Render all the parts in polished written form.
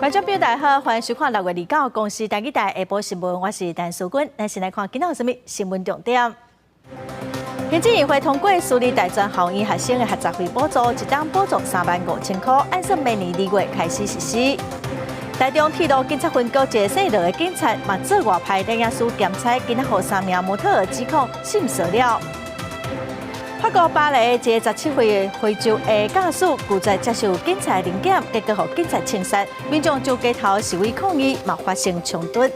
觀眾朋友大家好，歡迎收看6月29公視台語台下晡新聞，我是陳淑君。咱先來看今仔有啥物新聞重點。行政院會通過私立大專校院學生的學雜費補助，一冬補助35,000箍，按算明年2月開始實施。台中鐵路警察分局一個姓羅的警察嘛做外派領驗師檢採，今仔予三名模特兒指控性騷擾。法國巴黎一个17歲的非洲的駕駛拒絕接受警察臨檢，結果予警察槍殺，民眾就街頭示威抗議，嘛發生衝突。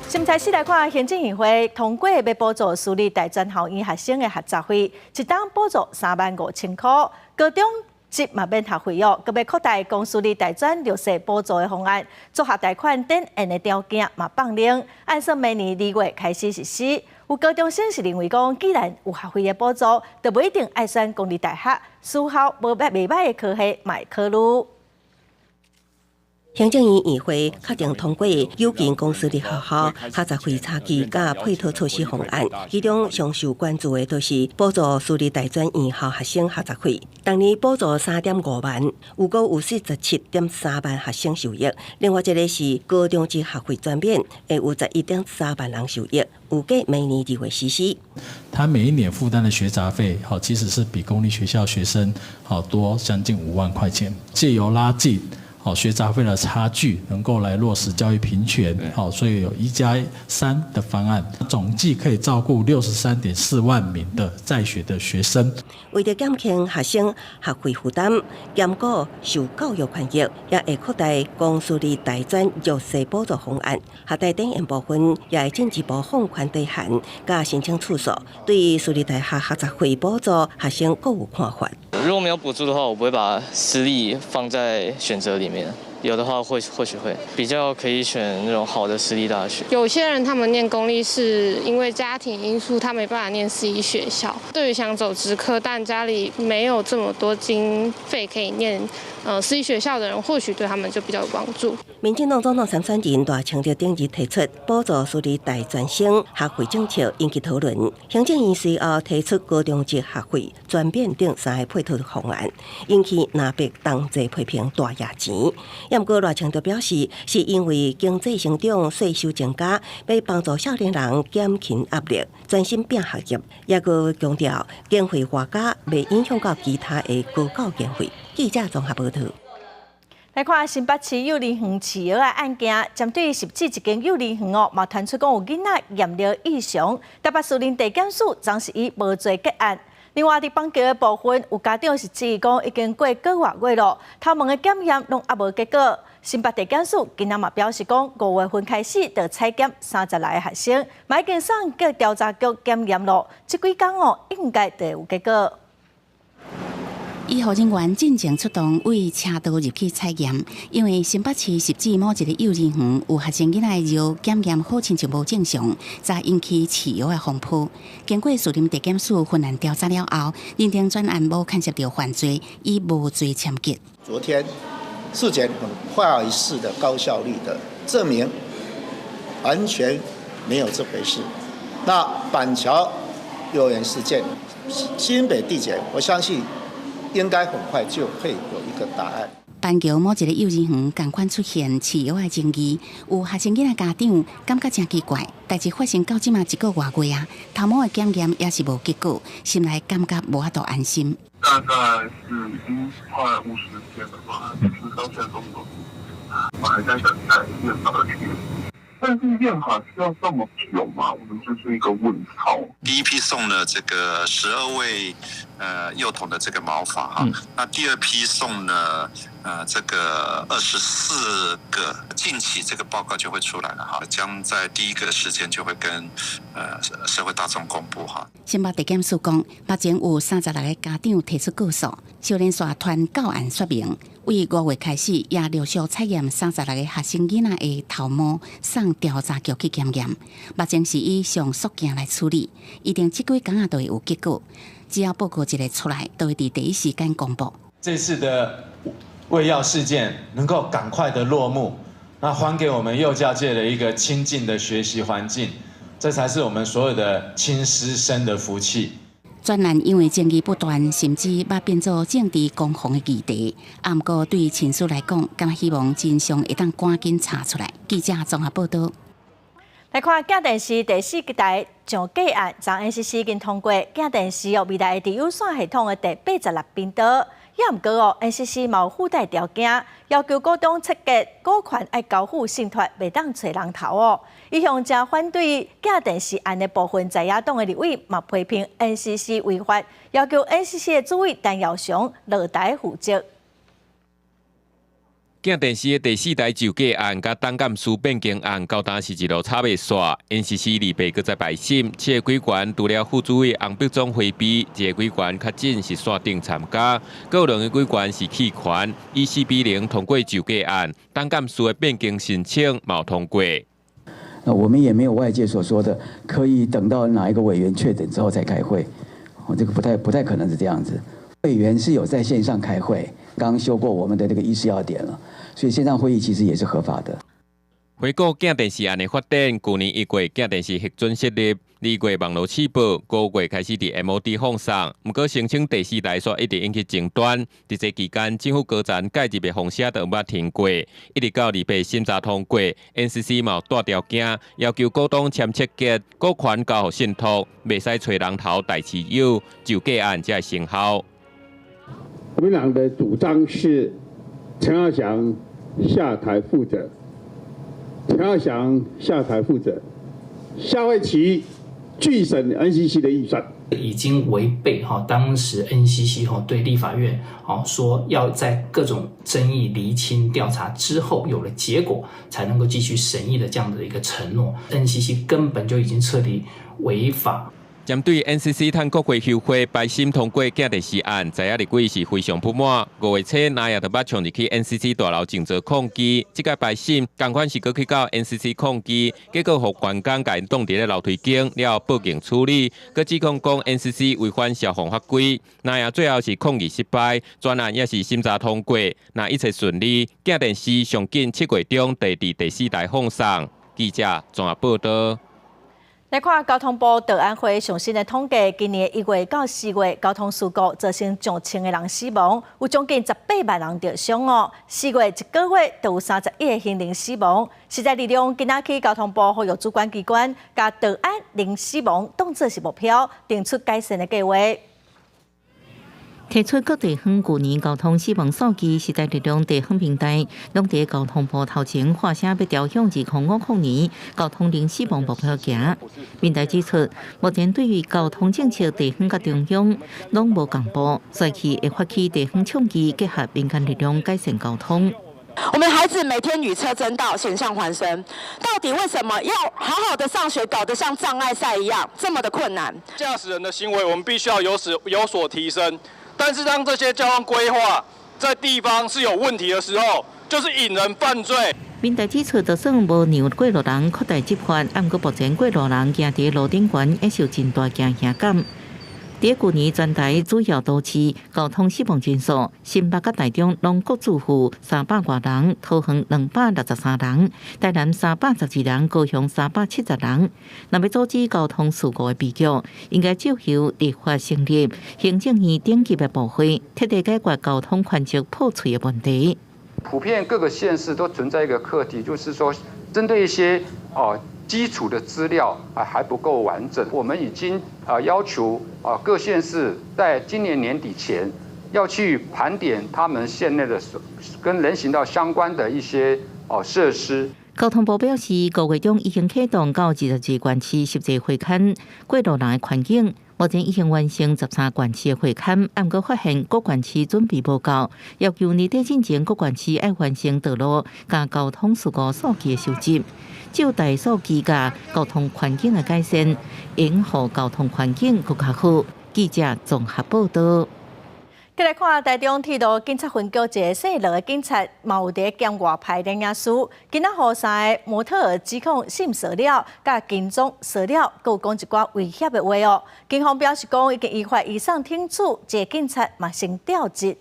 新開始來看，行政院會通過欲補助私立大專校院學生的學雜費，一冬補助35,000箍。高中職嘛免學費哦，閣欲擴大公私立大專弱勢補助的方案，助學貸款展延的條件嘛放寬，按算明年2月開始實施。有高中生是認為講，既然有學費的補助，就無一定愛選公立大學，私校無䆀袂䆀的科系嘛會考慮。行政院院會確定通過有關公私立學校學雜費差距佮配套措施方案，其中上受關注的就是補助私立大專院校學生學雜費，當年補助3.5萬，預估有47.3萬學生受益。另外一个是高中職學費全免，會有11.3萬人受益，預計明年2月實施。他每一年負擔的學雜費，好，其實是比公立學校學生好多將近5萬塊錢。借由拉近好學雜費的差距，能夠來落實教育平權，好，所以有1加3的方案，總計可以照顧63.4萬名的在學的學生。為著減輕學生學費負擔，兼顧受教育權益，也會擴大公私立大專弱勢補助方案。學貸展延部分也會進一步放寬底限，佮申請次數，對私立大學學雜費補助學生閣有看法。如果沒有補助的話，我不會把私立放在選擇裡面。有的話會或許會比較可以選那種好的私立大學。有些人他們念公立是因為家庭因素，他沒辦法念私立學校。對於想走職科，但家裡沒有這麼多經費可以念私立學校的人，或許對他們就比較有幫助。民進黨總統參選人賴清德頂日提出補助私立大專生學費政策，引起討論。行政院隨後提出高中職學費全免等三個配套方案，引起藍白同齊批評大挾錢。毋過賴清德表示，是因為經濟成長、稅收增加，欲幫助少年人減輕壓力，專心拼學業。也閣強調，經費外加袂影響到其他的高教經費。記者綜合報導。來看新北市幼兒園飼藥的案件，針對汐止一間幼兒園哦，嘛傳出講有囡仔驗尿異常，台北士林地檢署昨是以無罪結案。另外，佇板橋的部分，有家長是質疑講已經過個外月咯，頭毛的檢驗攏猶無結果。新北地檢署今仔嘛表示講，5月份開始就採檢36個學生，嘛已經送去調查局檢驗咯，這幾工哦應該就會有結果。醫護人員進前出動，為車道入去採驗，因為新北市汐止某一个幼兒園有學生囡仔的尿檢驗好親像無正常，才引起飼藥的風波。經過士林地檢署分案調查了後，認定全案無牽涉著犯罪，以無罪簽結。昨天事檢很快速的高效率的證明，完全沒有這回事。那板橋幼兒園事件，新北地檢，我相信應該很快就會有一個答案。板橋某一個幼兒園仝款出現飼藥的爭議，有學生囡仔家長感覺誠奇怪，代誌發生到這馬一個外月啊，頭毛的檢驗也是無結果，心內感覺無法度安心。大概是已經快50天了吧，就是到現在都沒有，我還在等待驗法的結果。但是驗法需要這麼久嗎？我們這是一個問號。第一批送了這個12位幼童的這個毛髮哈，那第二批送了這個24個，近期這個報告就會出來了哈，將在第一個時間就會跟社會大眾公布哈。新北地檢署講，目前有36個家長提出告訴，小連紲傳教案說明，為5月開始也陸續採驗36個學生囡仔的頭毛，送調查局去檢驗。目前是以上訴件來處理，一定這幾工仔就會有結果。只要報告一个出來，都會佇第一時間公布。這次的餵藥事件能夠趕快的落幕，那還給我們幼教界的一個清淨的學習環境，這才是我們所有的親師生的福氣。專案因為爭議不斷，甚至捌變做政治攻防的議題。啊，毋過對親屬來講，敢希望真相會當趕緊查出來。記者綜合報道。來看鏡電視第四代上架案，昨 NCC 已經通過鏡電視哦，未來佇有線系統的第86頻道。也毋過哦，NCC 嘛有附帶條件，要求股東切結股權愛交付信託，袂當揣人頭哦。一向誠反對鏡電視案的部分在野黨的立委嘛批評 NCC 違法，要求 NCC 的主委陳耀祥落台負責。鏡電視的第四代上架案佮董監事變更案，到今是一路吵袂煞。NCC 禮拜閣再排審，七个委員除了副主委洪碧忠迴避，一个委員確診是線頂參加，閣有兩个委員是棄權，以4比0通過上架案，董監事的變更申請嘛通過。那我們也沒有外界所說的，可以等到哪一個委員確診之後再開會，哦，這個不太可能是這樣子。委員是有在線上開會，剛修過我們的這個議事要點了，所以線上會議其實也是合法的。回顧鏡電視案的發展，舊年1月鏡電視核准設立，2月網路試播，5月開始佇 MOD 放送。毋過聲稱第四台煞一直引起爭端。佇這期間，政府高層介入的風聲都毋捌停過，一直到禮拜審查通過，NCC 嘛有帶條件，要求股東簽切結，股權交予信託，袂使揣人頭代持有，上架案才會生效。國民黨的主張是陳耀祥下台負責，陳耀祥下台負責，下會期拒審 NCC 的預算，已經違背哈當時 NCC 哈對立法院哦說要在各種爭議釐清調查之後有了結果，才能夠繼續審議的這樣的一個承諾，NCC 根本就已經徹底違法。針對 NCC 趁國會休會排審通過鏡電視案，在野立委是非常不滿。5月初，藍營就捌衝入去 NCC 大樓靜坐抗議，這擺排審仝款是閣去到 NCC 抗議，結果予員工共𪜶擋佇咧樓梯間，了後報警處理，閣指控講 NCC 違反消防法規。藍營最後是抗議失敗，專案也是審查通過。若一切順利，鏡電視上緊7月中就佇第四台放送。記者綜合報道。來看交通部道安會上新的統計，今年1月到4月交通事故造成上千个人死亡，有將近18萬人著傷哦。四月一個月就有31個行人死亡。時代力量今仔去交通部呼籲主管機關，共道安零死亡當作是目標，定出改善的計畫。提出各地方舊年交通死亡數據，時代力量地方平台攏佇交通部頭前發聲，欲朝向2050年交通零死亡目標行。民代指出，目前對於交通政策，地方佮中央攏無仝步，所以會發起地方倡議，結合民間力量改善交通。我們孩子每天與車爭道，險象環生，到底為什麼要好好的上學，搞得像障礙賽一樣這麼的困難？駕駛人的行為，我們必須要有所提升。但是當這些交通規劃在地方是有問題的時候，就是引人犯罪。民代指出，就算無讓過路人擴大執法，毋過目前過路人行佇路頂懸，會受真大驚嚇感。佇舊年全台主要都市交通死亡人數，新北佮台中攏各自負300外人，桃園263人，台南312人，高雄370人。若欲阻止交通事故的悲劇，應該藉由立法成立行政院頂級的部會，徹底解決交通環節破碎的問題。普遍各個縣市都存在一個課題，就是說針對一些哦基礎的資料啊還不夠完整，我們已經啊要求啊各縣市在今年年底前要去盤點他們縣內的跟人行道相關的一些哦設施。交通部表示，5月中已經啟動到22縣市實際會勘過路人的環境，目前已經完成13縣市的會勘，毋過發現各縣市準備無夠，要求年底進前各縣市愛完成道路佮交通事故數據的收集。就大數據佮交通環境的改善，應予交通環境閣較好。記者綜合報道。繼來看台中鐵路警察分局一个姓羅的警察，嘛有佇兼外派領影師，今仔予三个模特兒指控性騷擾、佮跟蹤騷擾，閣有講一寡威脅的話哦。警方表示講已經依法移送懲處，這个警察嘛先調職。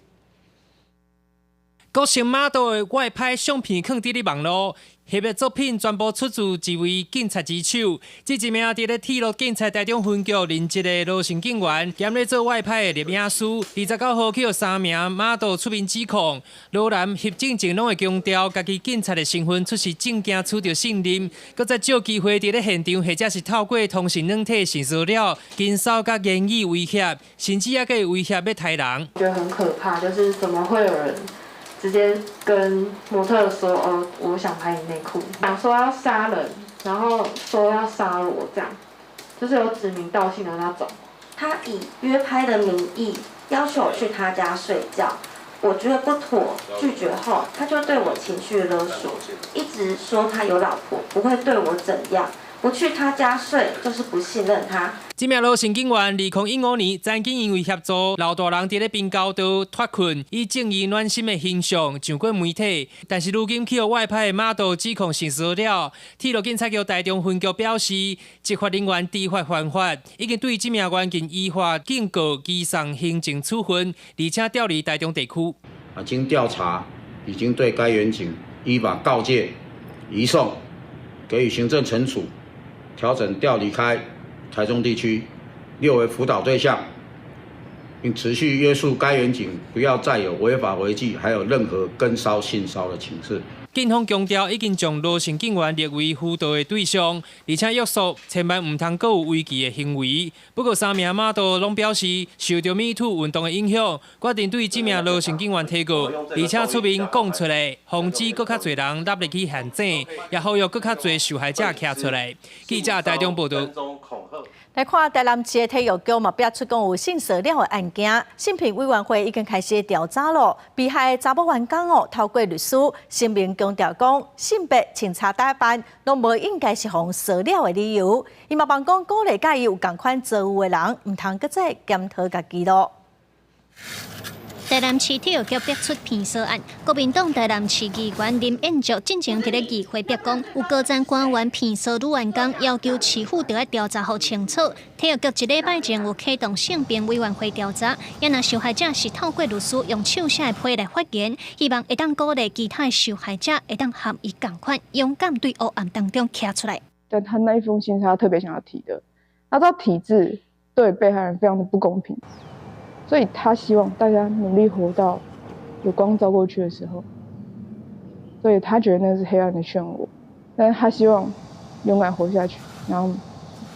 國姓馬道的外拍相片囥佇咧網路，翕的作品全部出自一位警察之手。這一名佇咧鐵路警察台中分局任職的羅姓警員，兼咧做外拍的攝影師，29號去予三名馬道出面指控，羅男翕進前攏會強調家己警察的身份出示證件取得信任，閣再借機會佇咧現場或者是透過通訊軟體性騷擾、跟騷佮言語威脅，甚至猶閣會威脅欲刣人。覺得很可怕，就是怎麼會有人直接跟模特說：“哦，我想拍你內褲。”講說要殺人，然後說要殺我，這樣，就是有指名道姓的那種。他以約拍的名義要求我去他家睡覺，我覺得不妥，拒絕後，他就對我情緒勒索，一直說他有老婆，不會對我怎樣。不去他家睡就是不信任他。這名羅姓警員2015年曾經因為協助老大人佇咧平交道脫困，以正義暖心的形象上過媒體。但是如今去予外拍的馬道指控性騷擾，鐵路警察局台中分局表示，執法人員知法犯法，已經對這名員警依法警告、移送行政處分，而且調離台中地區。啊，經調查，已經對該員警依法告誡、移送，給予行政懲處。調整調離開台中地區，列為輔導對象，並持續約束該員警不要再有違法違紀，還有任何跟騷性騷的情事。警方強調，已經將羅姓警員列為輔導的對象，而且約束千萬毋通閣有違紀的行為。不過，三名馬道攏表示，受著 Me Too 運動的影響，決定對這名羅姓警員提告，而且出面講出來，防止閣較濟人納入去陷阱，也呼籲閣較濟受害者徛出來。記者台中報導。來看台南市的體育局嘛，爆出講有性騷擾的案件，性平委員會已經開始調查咯。被害的查某員工哦，透過律師聲明強調講，性別、穿插打扮攏無應該是予人騷擾的理由。伊嘛望講鼓勵佮伊有仝款遭遇的人，毋通閣再檢討家己咯。台南市體育局爆出騙騷案，國民黨台南市議員林彥卓進前佇咧議會白講，有高層官員騙騷女員工，要求市府著愛調查予清楚。體育局一禮拜前有啟動性平委員會調查，也若受害者是透過律師用手寫的批來發言，希望會當鼓勵其他的受害者會當和伊仝款，勇敢對黑暗當中徛出來。但他那一封信是他特別想要提的，他知道體制對被害人非常的不公平。所以他希望大家努力活到有光照過去的時候，所以他覺得那是黑暗的漩渦，但是他希望勇敢活下去，然後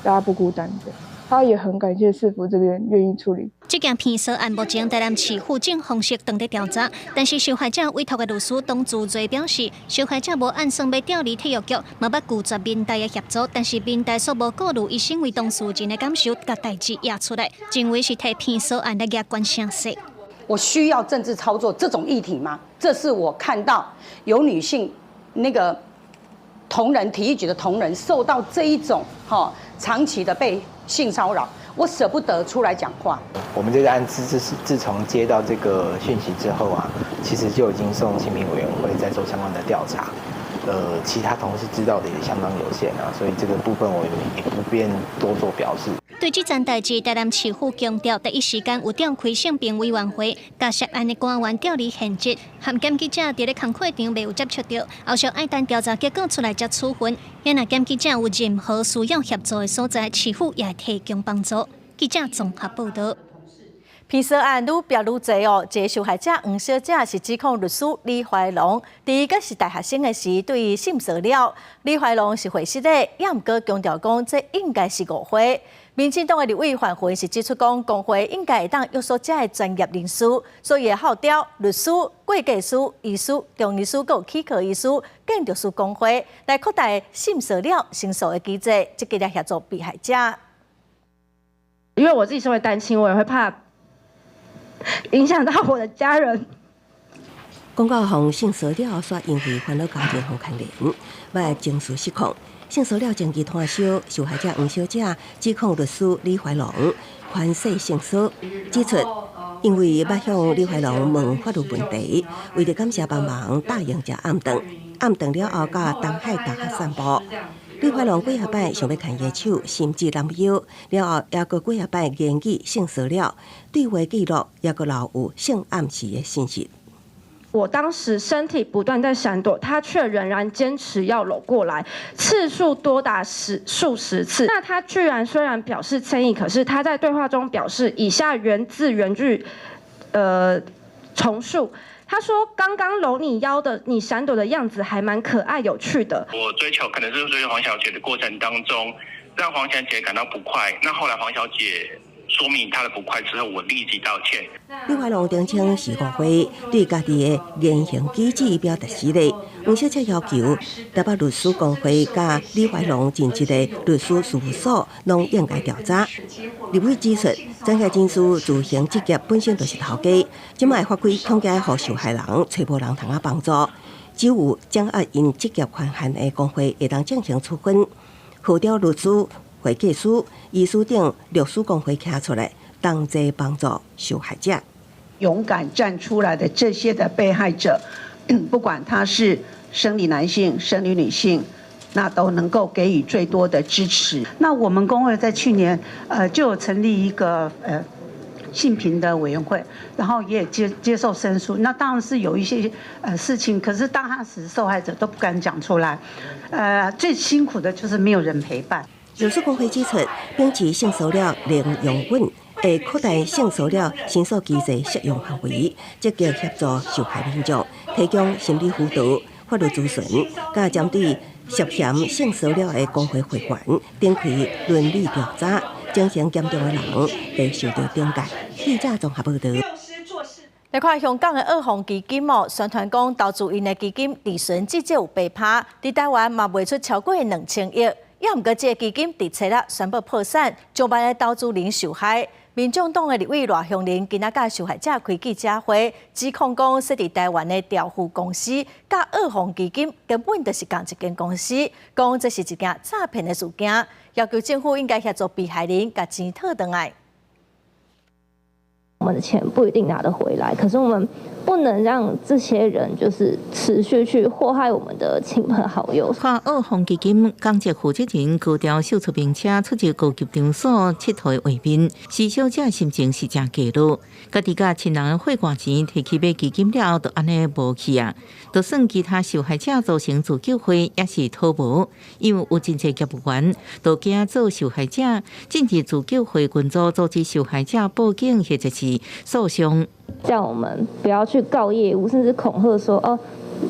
大家不孤單的。他也很感謝市府這邊願意處理。這件騙騷案目前台南市府正方式正佇調查，但是受害者委託的律師董祖瑞表示，受害者無按算欲調離體育局，嘛捌拒絕民代的協助，但是民代卻無顧慮伊身為當事人的感受，共代誌掖出來，認為是提騙騷案來壓懸聲勢。我需要政治操作這種議題嗎？這是我看到有女性那個同仁體育局的同仁受到這一種哈長期的被性騷擾，我捨不得出來講話。我們這個案子自從接到這個訊息之後啊，其實就已經送性平委員會在做相關的調查。其他同事知道的也相當有限啊，所以這個部分我也不便多做表示。對這件代誌，台南市府強調，第一時間有召開性平委員會，共涉案的官員調離現職，和檢舉者佇咧工課場未有接觸著，後續愛等調查結果出來才處分。若檢舉者有任何需要協助的所在，市府也會提供幫助。記者綜合報導。騙騷案愈爆愈濟哦，這個受害者黃小姐是指控律師李懷龍，佇伊閣是大學生的時對伊性騷擾。李懷龍是回實的，也毋過強調講這應該是誤會。民進黨的立委范雲是指出講，公會應該會當約束這的專業人士，所以會號召律師、會計師、醫師、中醫師、閣有齒科醫師、建築師公會來擴大性騷擾申訴的機制，積極來協助被害者。因為我自己身為單親，我也會怕影響到我的家人。講到予性騷擾，煞因為煩惱家庭予牽連，欲情緒失控。性騷擾證據攤燒，受害者黃小姐指控律師李懷龍權勢性騷，指出因為捌向李懷龍問法律問題，為著感謝幫忙答應食暗頓，暗頓了後到東海大學散步。李懷龍幾仔擺想欲牽伊手，甚至攬腰，了後猶閣幾仔擺言語性騷擾，對話記錄猶閣留有性暗示的信息。我當時身體不斷在閃躲，他卻仍然堅持要摟過來，次數多達數十次。那他居然雖然表示歉意，可是他在對話中表示以下原字原句，重述。他說：剛剛摟你腰的，你閃躲的樣子還蠻可愛有趣的。我追求可能是追求黃小姐的過程當中，讓黃小姐感到不快。那後來黃小姐說明她的不快之後，我立即道歉。李懷龍澄清是誤會，對家己的言行舉止表達失禮。黃小姐要求台北律師公會佮李懷龍任職的律師事務所攏應該調查。立委指出，專業人士自行執業本身就是頭家，這擺法規恐驚予受害人揣無人通仔幫助，只有掌握𪜶執業權限的公會會當進行處分。號召律師、會計師、醫師等律師公會站出來，同齊幫助受害者。勇敢站出來的這些的被害者，不管他是生理男性、生理女性，那都能夠給予最多的支持。那我們公會在去年，就有成立一個性平的委員會，然後也接受申訴。那當然是有一些事情，可是當時受害者都不敢講出來。最辛苦的就是沒有人陪伴。律師公會指出，秉持性騷擾零容忍，會擴大性騷擾申訴機制適用範圍，積極協助受害民眾提供心理輔導、法律諮詢，佮針對涉嫌性騷擾的公會會員展開倫理調查，情形嚴重的人會受到懲戒。記者綜合報導。來看香港的澳豐基金哦，宣傳講投資𪜶的基金利潤至少有8%，佇台灣嘛賣出超過2000億。也毋過，這个基金佇初六宣布破產，上萬个投資人受害。民眾黨的立委賴香伶今仔佮受害者開記者會，指控講設佇台灣的調付公司佮澳豐基金根本就是仝一間公司，講這是一件詐騙的事件，要求政府應該協助被害人共錢討轉來。我們的錢不一定拿得回來，可是我們不能讓這些人就是持續去禍害我們的親朋好友。看澳豐基金港籍負責人高調秀出名車出入高級場所𨑨迌的畫面，施小姐心情是誠低落。家己佮親人匯款錢提去買基金了後，就按呢無去啊。就算其他受害者組成自救會，也是討無，因為有真濟業務員都驚做受害者，進入自救會群組阻止受害者報警或者是訴訟。叫我們不要去告業務，甚至恐嚇說：哦，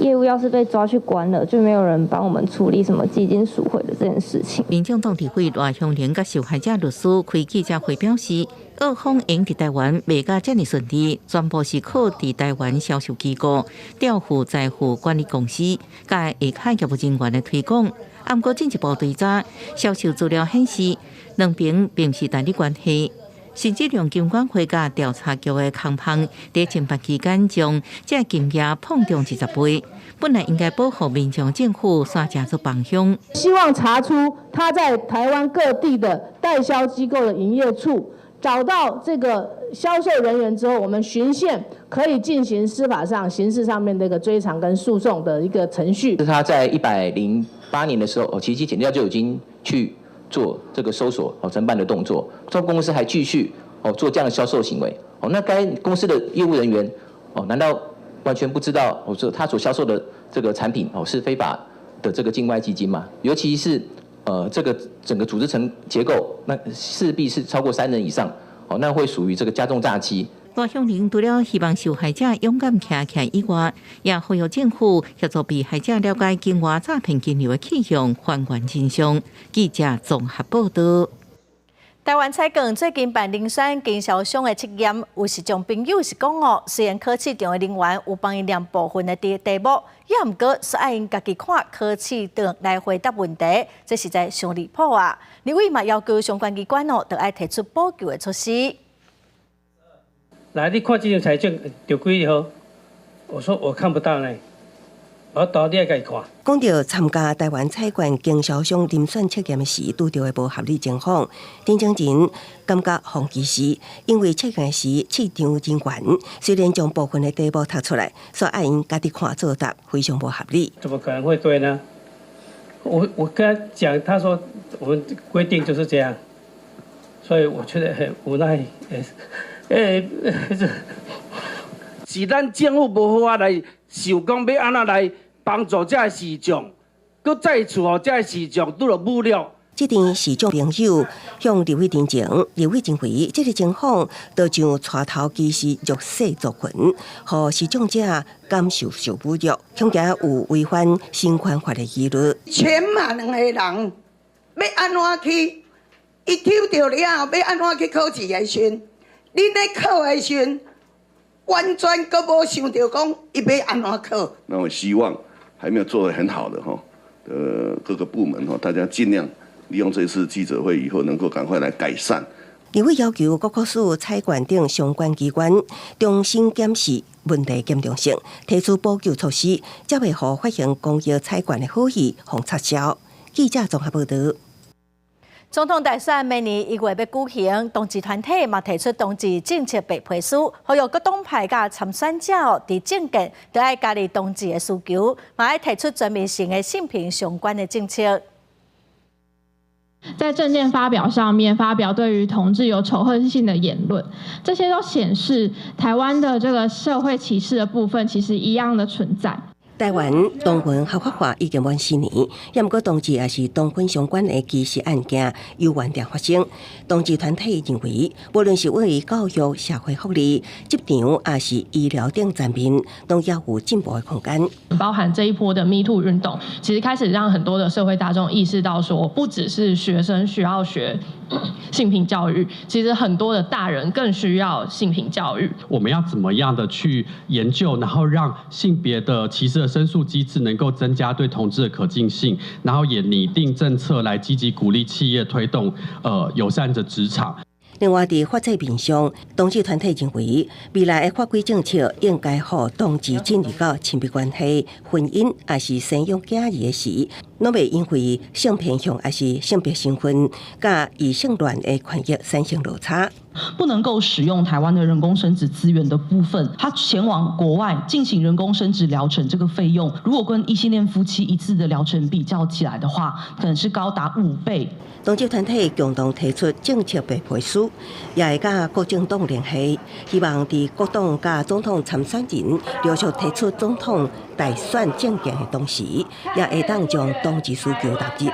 業務要是被抓去關了，就沒有人幫我們處理什麼基金贖回的這件事情。民眾黨立委賴香伶佮受害者律師開記者會表示，澳豐用佇台灣賣甲遮爾順利，全部是靠佇台灣銷售機構、調付財富管理公司、佮下跤業務人員的推廣。啊，毋過進一步追查，銷售資料顯示，兩邊並毋是代理關係。甚至讓金管會佮調查局的控方佇偵辦期間將這金額膨脹20倍，本來應該保護民眾政府煞成做幫兇。希望查出他在台灣各地的代銷機構的營業處，找到這個銷售人員之後，我們循線可以進行司法上、刑事上面的一個追償跟訴訟的一個程序。他在108年的時候，其實檢調就已經去做這個搜索哦偵辦的動作，這公司還繼續哦做這樣的銷售行為哦，那該公司的業務人員哦，難道完全不知道哦這他所銷售的這個產品哦是非法的這個境外基金嗎？尤其是這個整個組織層結構，那勢必是超過三人以上哦，那會屬於這個加重詐欺。賴香伶除了希望受害者勇敢徛起來以外，也呼籲政府協助被害者了解境外詐騙金流的去向，還原真相。記者綜合報導。台灣彩券最近辦遴選經銷商的測驗，有視障朋友是講哦，雖然考試場的人員有幫𪜶念部分的題目，也毋過煞愛𪜶家己看考試單來回答問題，這實在傷離譜啊！立委嘛要求相關機關哦，著愛提出補救的措施。來，你看這張彩券著幾號？我說我看不到呢，我到底愛家己看。講到參加台灣彩券經銷商遴選測驗時拄著的無合理情況，陳情人感覺予歧視，因為測驗時試場人員雖然將部分的題目讀出來，煞愛𪜶家己看作答，非常無合理。怎麼可能會對呢？我跟他講，他說我們規定就是這樣，所以我覺得很無奈。欸，這是咱政府無好仔來想講欲按怎來幫助這个視障，閣再次予這个視障拄著侮辱。這陣視障朋友向立委陳情，立委認為這个情況就像帶頭歧視弱勢族群，予視障者感受受侮辱，恐驚有違反性權法的疑慮。千萬兩個人欲按怎去？伊抽著了後，欲按怎去考試的時陣？恁咧考的時陣，完全閣無想著講伊欲按怎考。那我希望還沒有做得很好的哈，各個部門哈，大家盡量利用這次記者會以後，能夠趕快來改善。立委要求國庫署采縣等相關機關重新檢視問題嚴重性，提出補救措施，才袂予發行公益彩券的好意予插銷。記者綜合報導。總統大選明年1月欲舉行，同志團體嘛提出同志政策白皮書，呼籲各黨派佮參選者佇政見都愛加入同志的需求，嘛愛提出全面性的性平相關的政策。在政見發表上面，發表對於同志有仇恨性的言論，這些都顯示台灣的這個社會歧視的部分，其實一樣的存在。台灣同婚合法化已經滿4年，也毋過同志抑是同婚相關的歧視案件猶原佇發生。同志團體認為，無論是為教育、社會福利、職場，抑是醫療等層面，攏猶有進步的空間。包含這一波的 Me Too 運動，其實開始讓很多的社會大眾意識到，說不只是學生需要學性平教育，其實很多的大人更需要性平教育。我們要怎麼樣的去研究，然後讓性別的歧視的申訴機制能夠增加對同志的可近性，然後也擬定政策來積極鼓勵企業推動友善的職場。另外，佇法制面上，同志團體認為，未來的法規政策應該予同志進入到親密關係、婚姻，抑是生養囝兒的時，攏袂因為性偏向抑是性別身份，佮異性戀的權益產生落差。不能夠使用台灣的人工生殖資源的部分，他前往國外進行人工生殖療程，這個費用如果跟異性戀夫妻一次的療程比較起來的話，可能是高達5倍。同志團體共同提出政策白皮書，也會佮各政黨聯繫，希望佇各黨佮總統參選人陸續提出總統大選政見的同時，也會當將同志需求納入，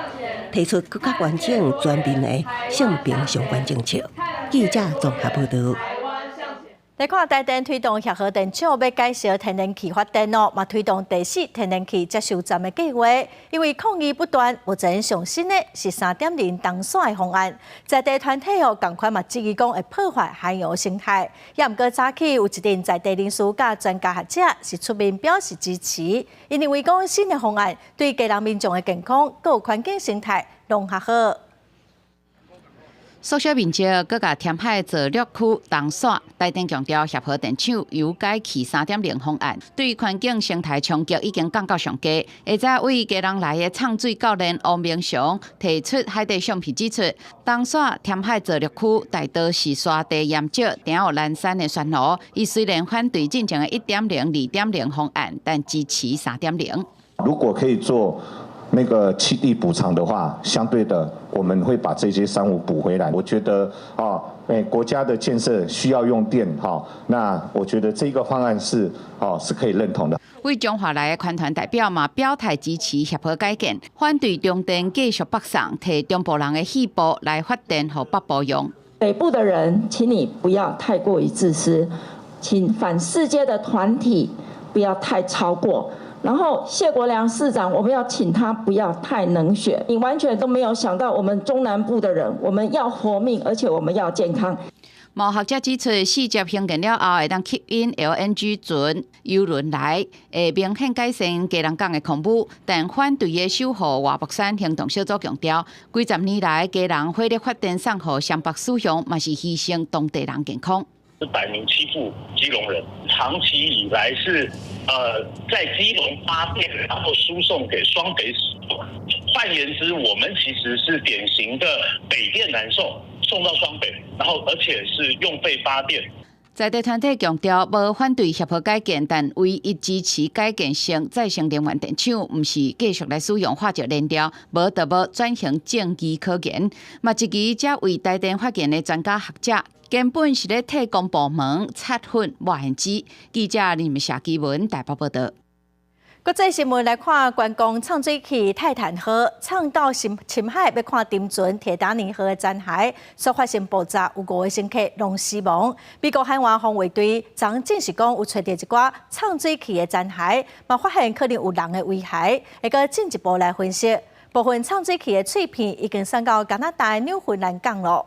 提出閣較完整全面的性平相關政策。記者綜合報導。來看台電推動協和電廠欲改燒天然氣發電哦，嘛推動第四天然氣接收站的計劃。因為抗議不斷，目前上新的是3.0銅線的方案，在地團體哦仝款嘛質疑講會破壞海洋生態。也毋過早起有一陣在地人士佮專家學者是出面表示支持，𪜶認為講新的方案對基隆民眾的健康、閣有環境生態攏較好。縮小面積，閣共填海造陸區銅線，台電強調協和電廠油改氣3.0方案，對環境生態衝擊已經降到上低。下早位基隆來的唱水教練王明雄提出海底相片指出，銅線填海造陸區大多是沙地鹽沼，定有攔山的酸蘆。伊雖然反對進前的1.0、2.0方案，但支持3.0。如果可以做那個棲地補償的話，相對的我們會把這些珊瑚補回來。我覺得啊，國家的建設需要用電哈，那我覺得這個方案是可以認同的。位彰化來的環團代表嘛表態支持協和改建，反對中電繼續北送，提中部人的肺部來發電予北部用。北部的人，請你不要太過於自私，請反四接的團體不要太超過。然後謝國樑市長，我們要請他不要太冷血。你完全都沒有想到我們中南部的人，我們要活命，而且我們要健康。某學者指出，四接興建了後，會當吸引 LNG 船、郵輪來，會明顯改善基隆港的空污。但反對的守護外木山行動小組強調，幾十年來基隆火力發電送予雙北使用，嘛是犧牲當地人健康。是擺明欺負基隆人，長期以來是在基隆發電，然後輸送給雙北使用。換言之，我們其實是典型的北電南送，送到雙北，然後而且是用廢發電。在地團體強調，無反對協和改建，但唯一支持改建成再生能源電廠，毋是繼續來使用化石燃料，無就無轉型正義可言。嘛，質疑這位台電發言的專家學者，根本是咧替公部門擦粉抹胭脂。記者林夏基文台北報道。國際新聞來看，觀光藏水器泰坦號藏到深深海，欲看沉船鐵達尼號的殘骸，所發生爆炸，有五個乘客攏死亡。美國海岸防衛隊昨證實講，有揣著一寡藏水器的殘骸，嘛發現可能有人的遺骸，會閣進一步來分析。部分藏水器的碎片已經送到加拿大紐芬蘭港囉。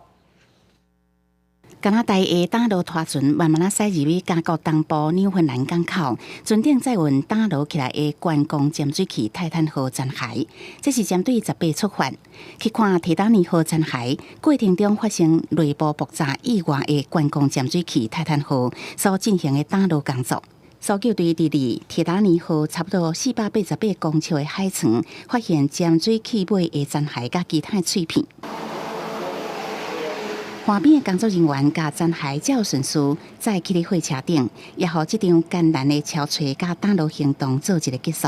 加拿大的打撈拖船慢慢仔駛入去加國東部紐芬蘭港口，船頂載運打撈起來的觀光潛水器泰坦號殘骸。這是針對18出發去看鐵達尼號殘骸過程中發生內部爆炸意外的觀光潛水器泰坦號所進行的打撈工作。搜救隊佇離鐵達尼號差不多488公尺的海床，發現潛水器尾的殘骸佮其他碎片。岸邊的工作人員共殘骸照順序載去咧貨車頂，也予這場艱難的搜揣佮打撈行動做一個結束。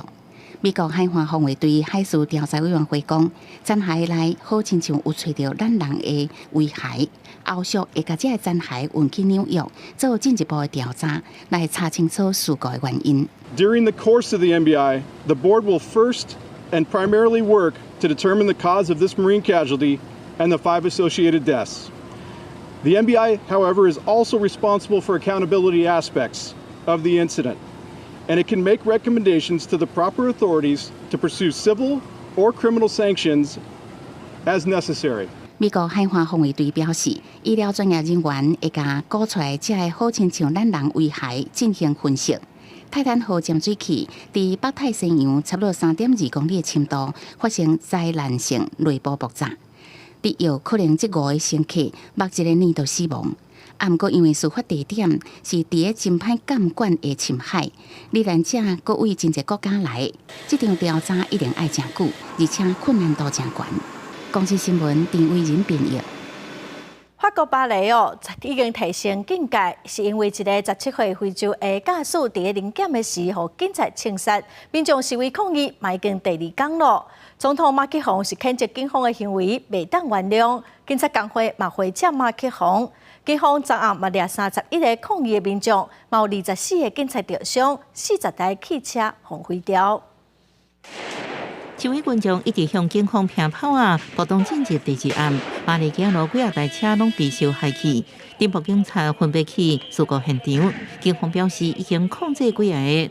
美國海岸防衛隊海事調查委員會講，殘骸內好親像有揣著咱人的遺骸，後續會共這个殘骸運去紐約做進一步的調查，來查清楚事故的原因。 During the course of the MBI, the board will first and primarily work to determine the cause of this marine casualty and the five associated deaths. The MBI, however, is also responsible for accountability aspects of the incident, and it can make recommendations to the proper authorities to pursue civil or criminal sanctions as necessary. 美國海岸防衛隊表示，醫療專業人員會共估出來這个好親像咱人遺骸進行分析。泰坦號潛水器佇北太西洋差不多3.2公里的深度發生災難性內部爆炸。佇有可能這五個乘客目一个念就死亡。啊，毋過因為事發地點是佇咧真歹監管的深海，罹難者閣對真濟國家來，這場調查一定愛誠久，而且困難度誠懸。公視新聞陳偉仁編譯。法國巴黎哦，已經提升警戒，是因為一个17歲非洲的駕駛佇咧臨檢的時，予警察槍殺，民眾示威抗議，嘛已經第二工囉。總統馬克宏是譴責警方的行為袂當原諒，警察工會嘛回斥馬克宏。警方昨暗嘛掠31個抗議的民眾，嘛有24個警察著傷，40台汽車予毀掉。示威群眾一直向警方抨炮仔，暴動進入第二暗，巴黎街路幾仔台車攏被燒害去。偵破警察分別去事故現場，警方表示已經控制幾个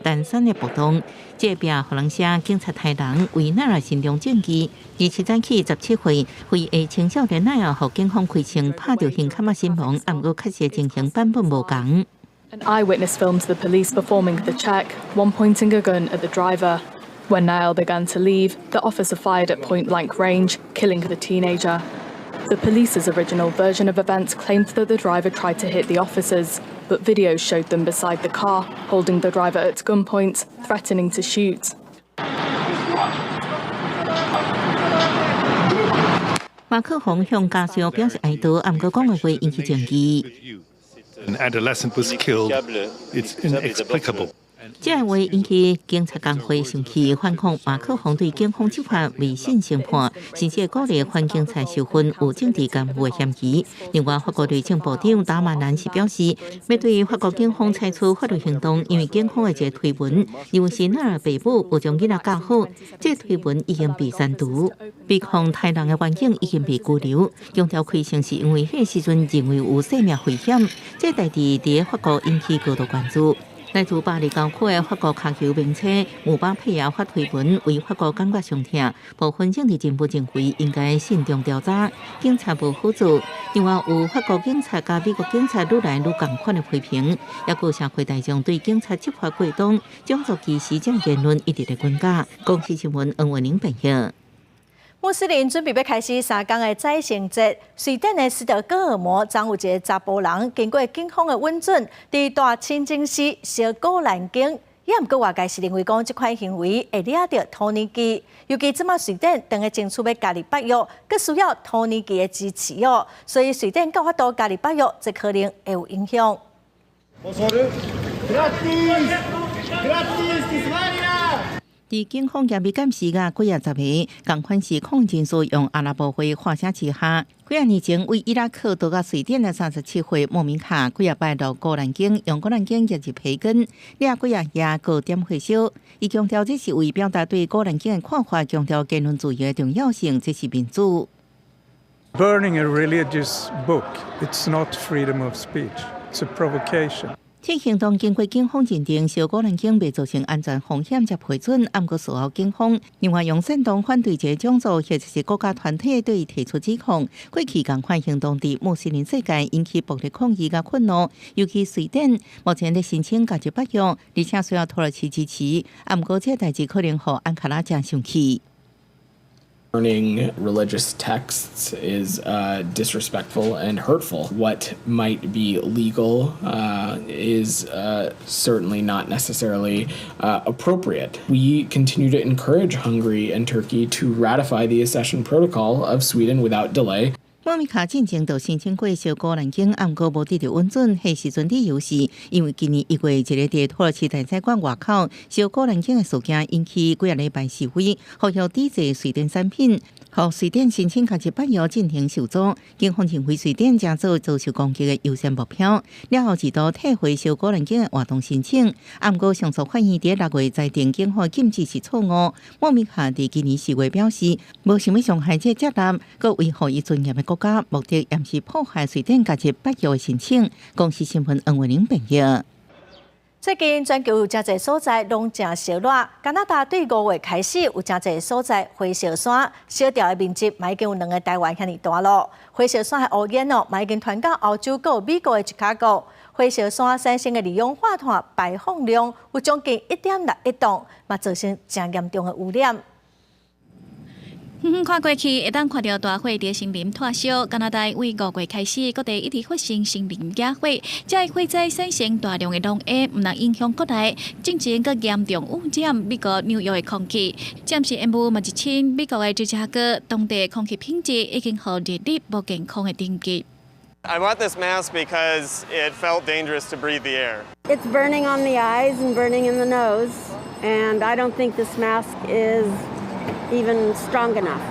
零散的暴動。這壁法蘭西警察殺人為奈爾心中正義。27早起17歲非裔青少年奈爾予警方開槍拍著胸坎仔身亡，毋過確實情形版本無仝。 An eyewitness filmed the police performing the check, one pointing a gun at the driver. When Nahel began to leave, the officer fired at point-blank range, killing the teenager. The police's original version of events claimed that the driver tried to hit the officers, but videos showed them beside the car, holding the driver at gunpoint, threatening to shoot. 馬克宏向家屬表示哀悼，毋過講的話引起爭議。 An adolescent was killed. It's inexplicable. 這个話引起警察工會生氣，反控馬克宏對警方執法未審先判，甚至鼓勵反警察受訓有政治干預的嫌疑。另外，法國內政部長達馬蘭是表示，欲對法國警方採取法律行動，因為警方的一个推文認為是奈爾爸母無將囡仔教好，這个推文已經被刪除，被控殺人的員警已經被拘留，強調開槍是因為彼時陣認為有生命危險。這代誌佇法國引起高度關注。來自巴黎郊區的法國跤球名星姆巴佩也發推文，為法國感覺傷痛。部分政治人物認為應該慎重調查，警察無好做。另外，有法國警察佮美國警察愈來愈仝款的批評，也閣有社會大眾對警察執法過當、種族歧視這言論一直咧轟炸。公視新聞黃慧玲編譯。穆斯林準備欲開始三工的宰牲節，瑞典的斯德哥爾摩昨有一个查埔人，經過警方的允准，佇大清真寺燒古蘭經，也毋過外界是認為講這款行為會惹著土耳其，尤其這馬瑞典當咧爭取欲加入北約，閣需要土耳其的支持哦，所以瑞典敢有法度加入北約，這可能會有影響。佇警方嚴密監視下，幾仔十个仝款是抗議人士用阿拉伯話喊聲之下，幾仔年前對伊拉克逃到瑞典的37歲莫米卡，幾仔擺落古蘭經，用古蘭經入入皮根，掠幾仔夜閣點火燒。伊強調這是為表達對古蘭經的看法，強調言論自由的重要性，這是民主。 Burning a religious book, it's not freedom of speech, it's a provocation. 這行動經過警方認定，燒古蘭經袂造成安全風險才批准，毋過事後警方另外用煽動反對這種族或者是國家團體對伊提出指控。過去仝款行動佇穆斯林世界引起暴力抗議佮憤怒，尤其瑞典目前咧申請加入北約，而且需要土耳其支持。毋過這代誌可能予安卡拉誠生氣。 Burning religious texts is disrespectful and hurtful. What might be legal is certainly not necessarily appropriate. We continue to encourage Hungary and Turkey to ratify the accession protocol of Sweden without delay. 莫米卡進前就申請過燒古蘭經，毋過無得著允准。彼時陣理由是因為今年1月一個佇土耳其大使館外口燒古蘭經的事件，引起幾仔禮拜示威，呼籲抵制瑞典產品，予瑞典申請加入北約進程受阻。警方認為瑞典成做遭受攻擊的優先目標，了後一度退回燒古蘭經的活動申請。毋過上訴法院佇6月裁定警方禁止是錯誤。莫米卡佇今年4月表示，無想欲傷害這個責任，閣維護伊尊嚴的國家，目的也毋是破壞瑞典加入北約的申請。公視新聞黃慧玲編譯。最近全球有誠濟所在攏誠燒熱，加拿大對5月開始有誠濟所在火燒山燒掉的面積，嘛已經有兩个台灣遐爾大囉。火燒山的烏煙哦，嘛已經傳到歐洲閣有美國的芝加哥。火燒山產生的二氧化碳排放量有將近1.61噸，嘛造成誠嚴重的污染。遠遠看過去，會當看著大火佇森林湠燒。加拿大對五月開始，各地一直發生森林野火，這个火災產生大量的濃煙，毋但影響國內，進前閣嚴重污染美國紐約的空氣。暫時煙霧嘛入侵美國的芝加哥，當地空氣品質已經予列入無健康的等級。 I bought this mask because it felt dangerous to breathe the air. It's burning on the eyes and burning in the nose, and I don't think this mask is even strong enough.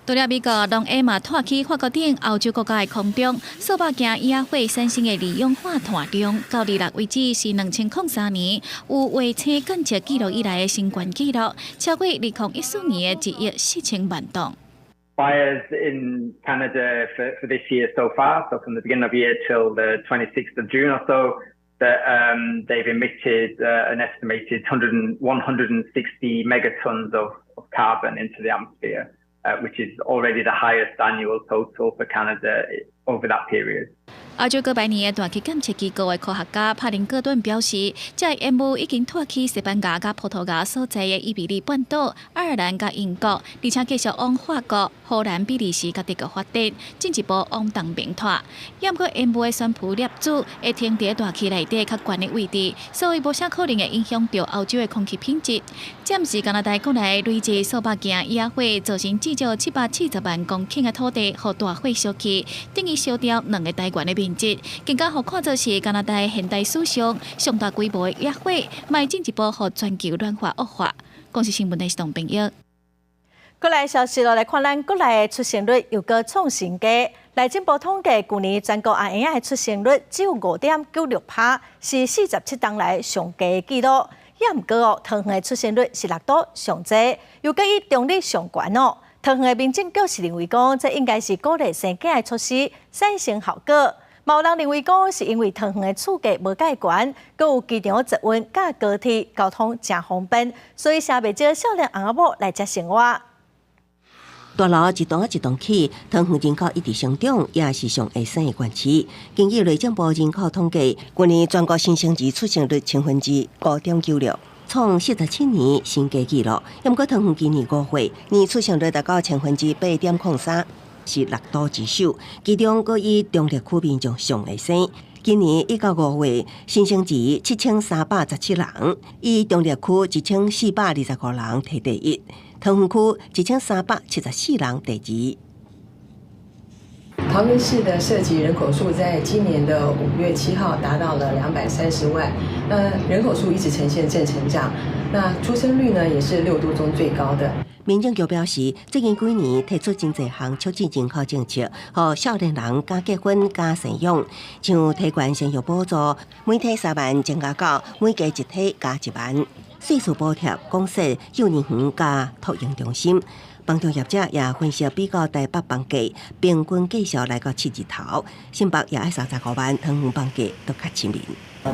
除了美國，濃煙嘛湠去法國等歐洲國家的空中，數百件野火產生的二氧化碳量，到禮六為止是2003年有衛星監測記錄以來的新懸紀錄，超過2014年的1億4000萬噸。 Fires in Canada for this year so far, so from the beginning of the year till the 26th of June or so, that they've emitted an estimated 160 megatons of carbon into the atmosphere, which is already the highest annual total for Canada over that period. 歐洲哥白尼的大氣監測機構的科學家帕林戈頓表示，這个煙霧已經湠去西班牙佮葡萄牙所在的伊比利半島、愛爾蘭佮英國，而且繼續往法國、荷蘭、比利時佮德國發展，進一步往東邊湠。毋過煙霧的懸浮粒子會停佇大氣內底較懸的位置，所以無啥可能會影響著歐洲的空氣品質。暫時加拿大國內累計數百件野火，造成至少740萬公頃的土地予大火燒去，等於燒掉兩个台灣的面積，更加予看做是加拿大現代史上上大規模的野火，嘛進一步予全球暖化惡化。公視新聞的是董朋友。國內消息囉，來看咱國內的出生率又閣創新低。內政部統計，舊年全國阿嬰仔的出生率只有5.96趴，是47冬來上低的紀錄。也毋過哦，桃園的出生率是六都上濟，又閣以中壢上懸哦。桃園的民政局是認為講，這應該是鼓勵生囝的措施產生效果。嘛有人認為講，是因為桃園的厝價無蓋懸，閣有機場捷運佮高鐵交通誠方便，所以生袂少少年翁仔某來遮生活。大樓一棟一棟起，桃園人口一直成長，也是上會生的縣市。根據內政部人口統計，去年全國新生兒出生率5.96%，創47年新低紀錄。毋過桃園今年5月，年出生率達到8.03%，是六都之首。其中，閣以中壢區民眾上會生。今年1到5月，新生兒7317人，以中壢區1425人提第一。桃園區1374人第二。桃園市的設籍人口數在今年的5月7號達到了230萬，那人口數一直呈現正成長，那出生率呢也是6都中最高的。民政局表示，最近幾年提出真濟項促進人口政策，予少年人敢結婚、敢生養，像提懸生育補助，每胎3萬增加到每加一胎加1萬，稅事補貼、公設幼兒園佮托嬰中心。房仲業者也分析比較台北房價平均價數來到七字頭，新北也愛35萬，桃園房價都較親民。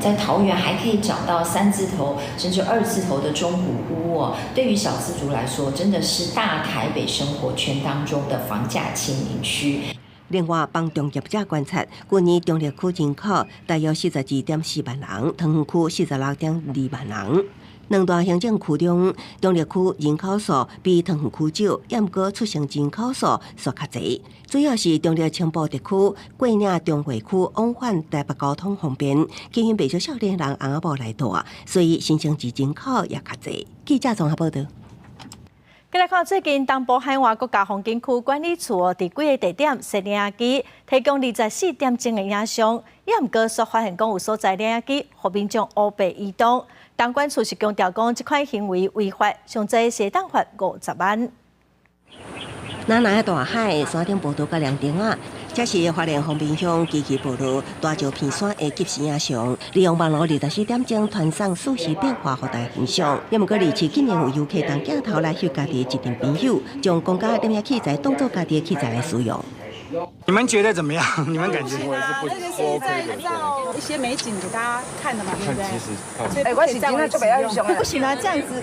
在桃園還可以找到三字頭甚至二字頭的中古屋哦。對於小資族來說，真的是大台北生活圈當中的房價親民區。另外，房仲業者觀察，去年中壢區人口大約42.4萬人，桃園區46.2萬人。兩大行政區中，中壢區人口數比桃園區少，毋過出生人口數煞較濟。主要是中壢青埔地區、過嶺中會區往返台北交通方便，吸引袂少少年人翁仔某來蹛，所以新生兒人口也較濟。記者綜合報道。繼來看最近東部海岸國家風景區管理處佇幾个地點設攝影機，提供24點鐘的影像，也毋過煞發現講有所在攝影機予民眾烏白移動。東管處是強調講，這款行為違法，上濟會當罰50萬。藍藍的大海，山頂步道佮涼亭仔，這是花蓮豐濱鄉基基部落大石片山的即時影像，利用網路24點鐘傳送實時變化，予大家欣賞。也毋過，而且竟然有遊客當鏡頭來翕家己的一陣朋友，將公家攝影器材當作家己的器材來使用。你們覺得怎麼樣？你們感覺？這個是在營造一些美景給大家看的嘛，對不對？哎，我是真的做袂曉不行啊，這樣子，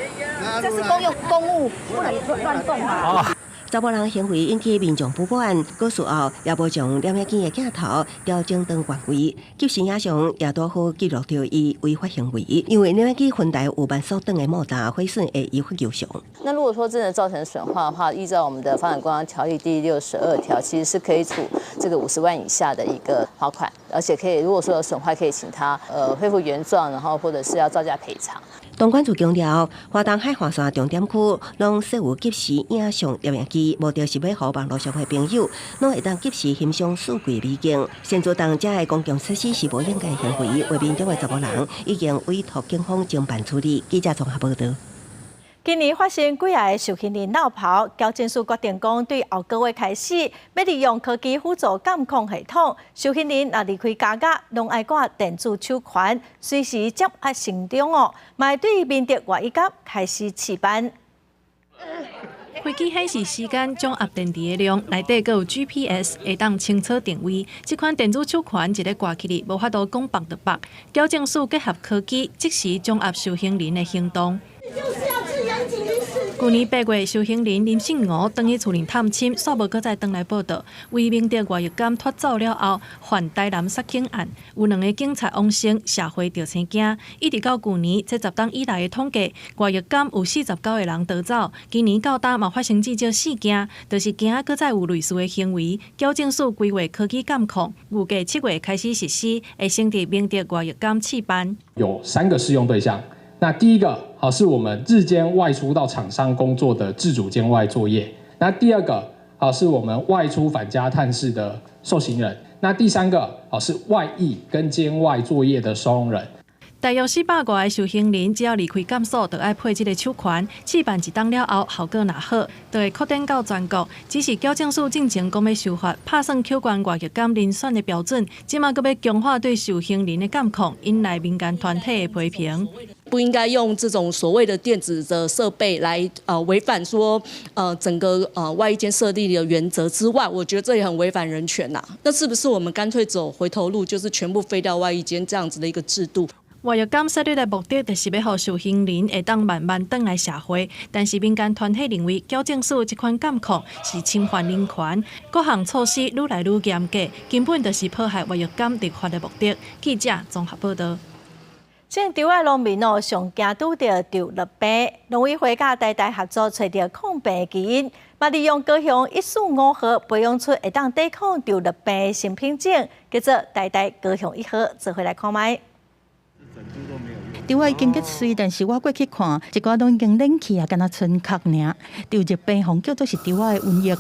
這是公用公物，不能亂動啊。查某人行為引起民眾不滿，過事後也無將攝影機的鏡頭調整轉原位，即時影像也拄好記錄著伊違法行為，因為攝影機雲台有慢速轉的莫達毀損會依法求償。那如果說真的造成損壞的話，依照我們的發展觀光條例第62條，其實是可以處這個50萬以下的一個罰款，而且可以如果說有損壞，可以請他恢復原狀，然後或者是要照價賠償。東管處強調，花東海岸線重點區攏設有即時影像攝影機，目的是欲予網路上的朋友，攏會當及時欣賞四季美景。擅自動這个公共設施是無應該行為，畫面中的查某人已經委託警方偵辦處理。記者綜合報道。今年發生幾个受刑人落跑，矯正署決定講，對後個月開始，欲利用科技輔助監控系統，受刑人若離開監獄，攏愛掛電子手環，隨時掌握行蹤哦。嘛對明德外役監開始試辦。飛機顯示時間、掌握電池的量，內底閣有 GPS，會當清楚定位。這款電子手環一个掛起來，無法度講縛就縛。矯正署結合科技，即時掌握受刑人的行動。去年8月，受刑人林信吾轉去厝裡探親，煞無閣再轉來報到。為明德外役監脫走了後，犯台南殺警案，有兩个警察往生，社會著生驚。一直到舊年，這10冬以來的統計，外役監有49個人逃走。今年到今嘛發生至少四件，就是驚閣再有類似的行為。矯正署規劃科技監控，預計7月開始實施，會先佇明德外役監試辦。有三個適用對象。那第一個，好，是我們日間外出到廠商工作的自主監外作業。那第二個，好，是我們外出返家探視的受刑人。那第三個，好，是外役跟監外作業的收容人。大約400外个受刑人，只要離開監所，就愛配這个手環。試辦一冬了後，效果若好，就會擴展到全國。只是矯正署進前講欲修法，拍算扣懸外役監遴選的標準，這馬閣欲強化對受刑人的監控，引來民間團體的批評。不應該用這種所謂的電子的設備來違反說整個外役監設立的原則之外，我覺得這也很違反人權吶。那是不是我們乾脆走回頭路，就是全部廢掉外役監這樣子的一個制度？外役監設立的目的，就是欲予受刑人會當慢慢轉來社會。但是民間團體認為，矯正署這款監控是侵犯人權，各項措施愈來愈嚴格，根本就是破壞外役監立法的目的。記者綜合報道。這稻仔農民哦，上驚拄著稻熱病，農委會佮台大合作，揣著抗病基因，嘛利用高雄145號培養出會當抵抗稻熱病的新品種，叫做台大高雄一號，做伙來看覓。稻仔已經結穗，但是我過去看，一寡攏已經軟去啊，敢若賰殼爾。稻熱病予人叫做是稻仔的瘟疫。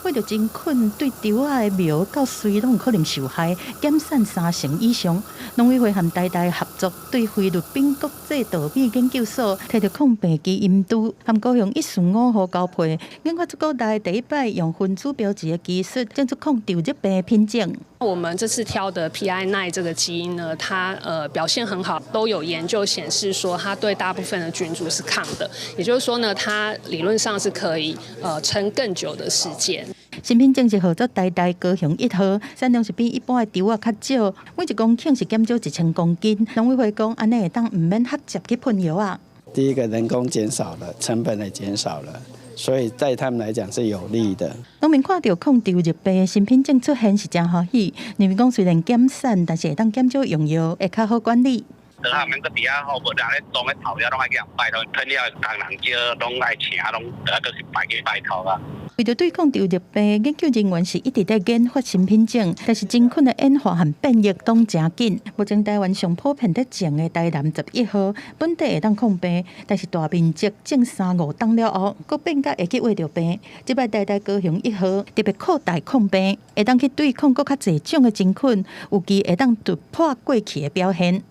為著真菌對稻仔的苗到穗攏有可能受害，減產三成以上。農委會和台大合作，對菲律賓國際稻米研究所提著抗病基因株，和高雄一四五號交配，研發出國內第一擺用分子標記的技術，種出抗稻熱病的品種。我們這次挑的 PI9 這個基因呢，它表現很好，都有研究顯示說它對大部分的菌株是抗的，也就是說呢，它理論上是可以撐更久的時間。新品種是合作台大高雄一號，產量是比一般的稻仔較少，每一公頃是減少1000公斤。農委會講，按呢會當毋免直接去噴藥仔。第一個人工減少了，成本也減少了。所以對他們來講是有利的。農民看著抗稻熱病的新品種出現是真歡喜，認為講雖然減產，但是會當減少用藥，會較好管理。他們閣佇遐吼，無人咧種咧頭了，攏愛去予人拜託，噴了工人少，攏愛請，攏閣是拜去拜託啊。為著對抗稻熱病，研究人員是一直在研發新品種，但是真菌的演化和變異攏誠緊。目前台灣上普遍佇種的台南11號，本底會當抗病，但是大面積種三五冬了後，閣變甲會去穢著病。這擺台大高雄一號特別擴大抗病，會當去對抗閣較濟種的真菌，有機會當突破過去的表現。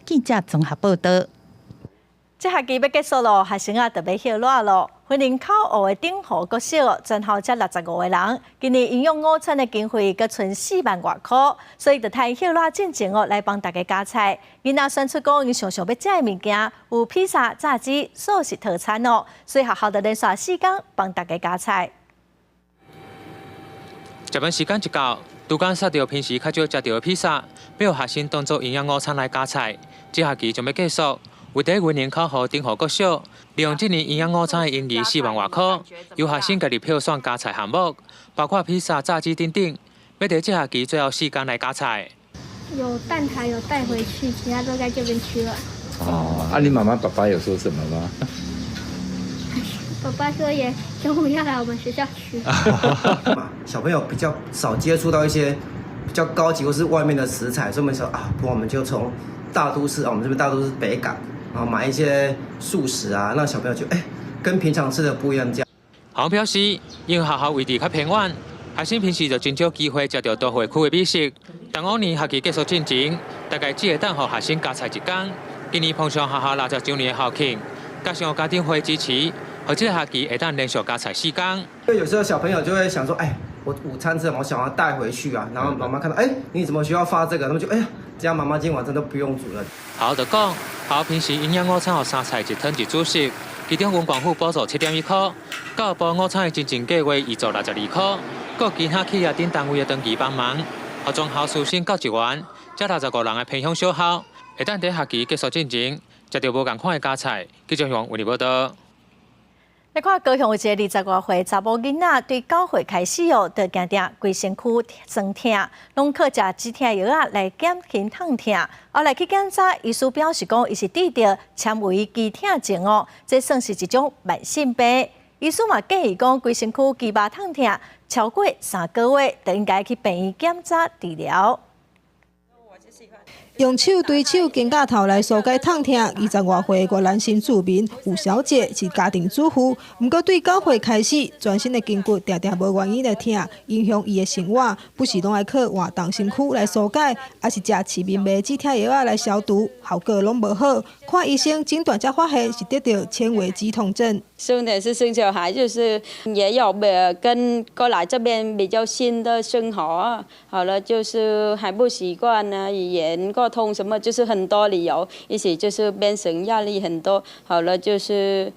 記者綜合報導。這學期欲結束囉，學生仔就欲歇熱囉。雲林口湖的頂湖國小，全校才65個人，今年營養午餐的經費閣賰4萬外箍，所以就趁歇熱進前哦，來幫大家加菜。囡仔選出講𪜶上想欲食的物件，有披薩、炸雞、素食套餐哦，所以學校就連續四工幫大家加菜。食飯時間一到，拄工殺著平時較少食著的披薩，欲予學生當做營養午餐來加菜。這學期將欲結束。位佇雲林口湖頂湖國小，利用這年營養午餐的盈餘4萬外箍，由學生家己票選加菜項目，包括披薩、炸雞等等，欲佇這學期最後四工來加菜。有蛋撻有帶回去，其他都在這邊吃了。哦，啊，你媽媽爸爸有說什麼嗎？爸爸說也中午要來我們學校吃。小朋友比較少接觸到一些比較高級或是外面的食材，所以我們說啊，不，我們就從大都市啊，我們這邊大都市北港。然後買一些素食啊，讓小朋友就哎，跟平常吃的不一樣。這樣。學校表示，因為學校位置較偏遠，學生平時就真少機會食著都會區的美食。但往年學期結束進前，大概只會當予學生加菜一工。今年碰上學校60週年的校慶，加上家長會支持，予這個學期會當連續加菜四工。因為有時候小朋友就會想說，哎，我午餐吃什麼？我想要帶回去啊。然後媽媽看到，哎，你怎麼學校發這個？他們就，哎呀，這樣媽媽今天晚上都不用煮了。學校就講，學校平時營養午餐予三菜一湯一主食，其中文管府補助7.1箍，教育部午餐的真正計劃挹注62箍，閣其他企業等單位的長期幫忙，予全校師生到一員，這65人的偏鄉小學，會當佇學期結束進前，食著無仝款的加菜。記者王為你報道。來看高雄有一个20外歲查某囡仔，對9歲開始哦，就定定規身軀酸痛，攏靠食止痛藥仔來減輕痛疼。後來去檢查，醫師表示講，伊是得著纖維肌痛症哦，這算是一種慢性病。醫師嘛建議講，規身軀肌肉痛疼超過3個月，就應該去病院檢查治療。用手對手肩胛頭來紓解痛疼，20外歲越南新住民吳小姐是家庭主婦，毋過對9歲開始，全身的筋骨定定無原因的疼，影響伊的生活，不時攏愛靠活動身軀來紓解，抑是食市面賣止痛藥仔來消毒，效果攏無好。看醫生診斷才發現是得著纖維肌痛症。生的是生小孩，就是也有跟過來這邊比較新的生活，好了，就是還不習慣呢，語言溝通什麼，就是很多理由，一起就是變成壓力很多，好了，就是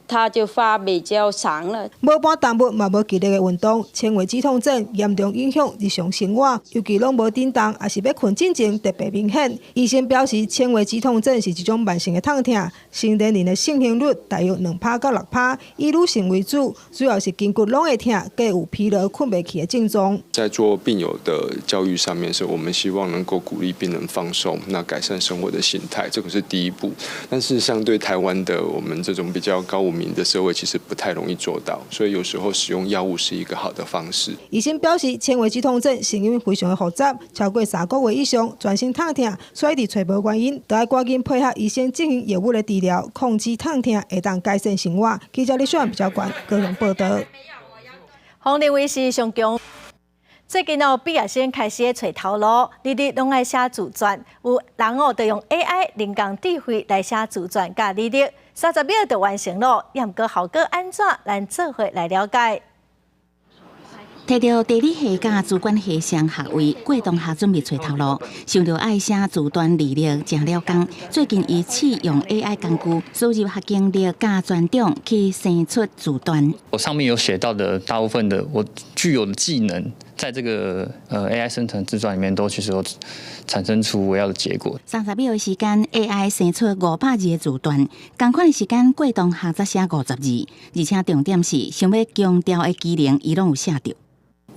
他就發比較長了。無搬重物嘛無劇烈的運動，纖維肌痛症嚴重影響日常生活，尤其攏無振動，抑是欲睏進前特別明顯。醫生表示，纖維肌痛症是一種慢性的痛疼，成年人的盛行率大約2趴到6趴，以女性為主，主要是筋骨攏會疼，閣有疲勞、睏袂去的症狀。在做病友的教育上面，是我們希望能夠鼓勵病人放鬆，那改善生活的形態，這個是第一步。但是相對台灣的我們這種比較高文明的社會，其實不太容易做到，所以有時候使用藥物是一個好的方式。醫生表示，纖維肌痛症成因非常的複雜，超過3個月以上，全身痛疼，所以佇揣無原因，就愛趕緊配合醫生進行藥物的治療，控制痛疼，會當改善生活。記者李秀媛比較關高雄報道。予認為是上強。最近哦，畢業生開始揣頭路，日日攏愛寫自傳，有人哦，就用 AI 人工智慧來寫自傳佮履歷，30秒就完成囉。毋過效果按怎？咱做伙來了解。提著地理系佮資管系雙學位，郭同學準備揣頭路，想著愛寫自傳履歷，誠了工。最近伊試用 AI 工具，輸入學經歷佮專長去生出自傳。我上面有寫到的大部分的我具有的技能，在這個AI 生成自傳裡面都其實有產生出我要的結果。30秒的時間，AI 生出500字的自傳，仝款的時間，郭同學才寫50字，而且重點是想欲強調的技能，伊攏有寫著。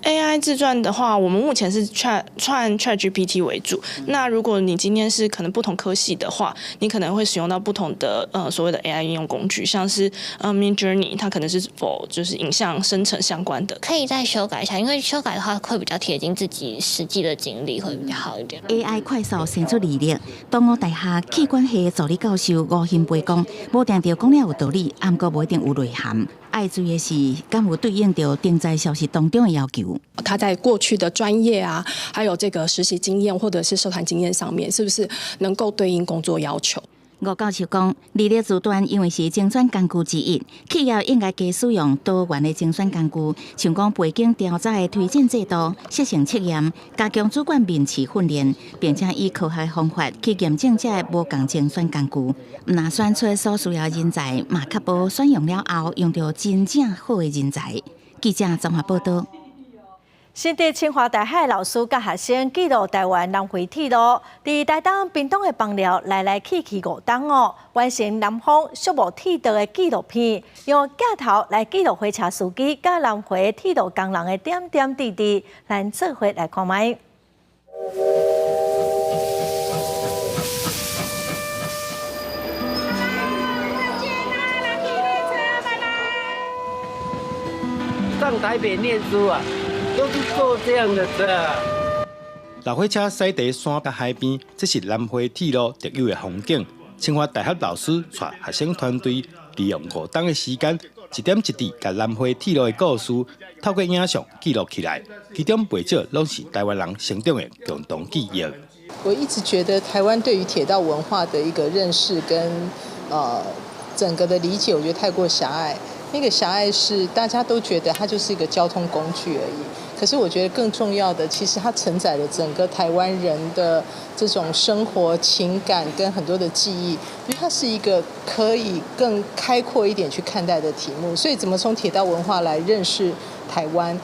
AI 自傳的話，我們目前是串 ChatGPT 為主。那如果你今天是可能不同科系的話，你可能會使用到不同的所謂的 AI 應用工具，像是Midjourney，它可能是 for 就是影像生成相關的。可以再修改一下，因為修改的話會比較貼近自己實際的經歷，會比較好一點。 AI 快速生出履歷，東吳大學企管系助理教授吳興培講，無定著講了有道理，毋過無一定有內涵。愛注意的是，敢有對應著徵才消息當中的要求。他在過去的專業啊，還有這個實習經驗或者是社團經驗上面，是不是能夠對應工作要求？吳教授講，履歷自傳因為是甄選工具之一，企業應該加使用多元的甄選工具，像講背景調查的推薦制度、適性測驗、加強主管面試訓練，並且以科學方法去驗證這个無仝甄選工具，毋但選出所需要人才，嘛確保選用了後用著真正好的人才。記者綜合報導。新竹清華大學老師佮學生記錄台灣南迴鐵路，佇台東屏東的枋寮來來去去5冬哦，完成南方宿霧鐵道的紀錄片，用鏡頭來記錄火車司機佮南迴鐵路工人的點點滴滴，咱做伙來看覓。上台北念書啊！都是坐這樣的車。老火車駛佇山佮海邊，這是南迴鐵路特有的風景。清華大學老師帶學生團隊，利用5冬的時間，一點一滴共南迴鐵路的故事透過影像記錄起來。其中袂少攏是台灣人成長的共同記憶。我一直覺得台灣對於鐵道文化的一個認識跟整個的理解，我覺得太過狹隘。那個狹隘是大家都覺得它就是一個交通工具而已。可是我覺得更重要的，其實它承載了整個台灣人的這種生活情感跟很多的記憶，因為它是一個可以更開闊一點去看待的題目。所以，怎麼從鐵道文化來認識台灣？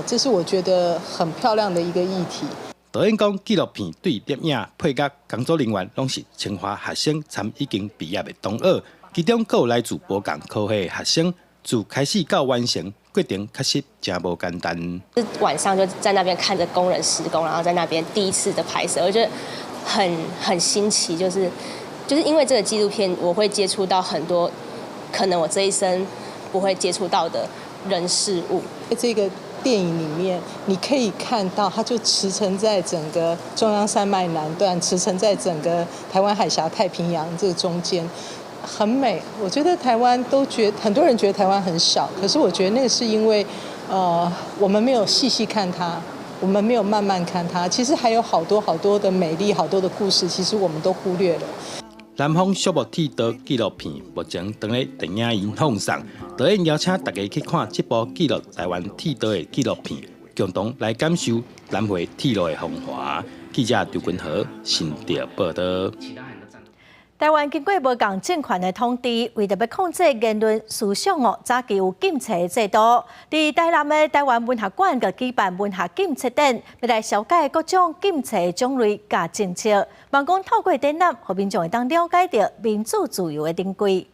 這是我覺得很漂亮的一個議題。導演講，紀錄片對攝影、配樂、工作人員攏是清華學生參已經畢業的同學，其中閣有來自無仝科系的學生。自開始到完成過程，確實誠無簡單。晚上就在那邊看着工人施工，然後在那邊第一次的拍攝，我覺得很新奇，就是因為這個紀錄片，我會接觸到很多可能我這一生不會接觸到的人事物。在這個電影裡面，你可以看到，它就馳騁在整個中央山脈南段，馳騁在整個台灣海峽、太平洋這個中間。很美，我覺得台灣都覺很多人覺得台灣很小，可是我覺得那個是因為，我們沒有細細看它，我們沒有慢慢看它，其實還有好多好多的美麗，好多的故事，其實我們都忽略了。南方宿霧鐵道紀錄片目前正咧電影院放送，導演邀請大家去看這部記錄台灣鐵道的紀錄片，共同來感受南迴鐵路的風華。記者張君豪新竹報導。台灣經過無仝政權的統治，為著欲控制言論思想哦，早期有禁冊的制度。佇台南的台灣文學館就舉辦文學禁冊展，欲來紹介各種禁冊的種類佮政策，望講透過展覽，予民眾會當了解著民主自由的珍貴。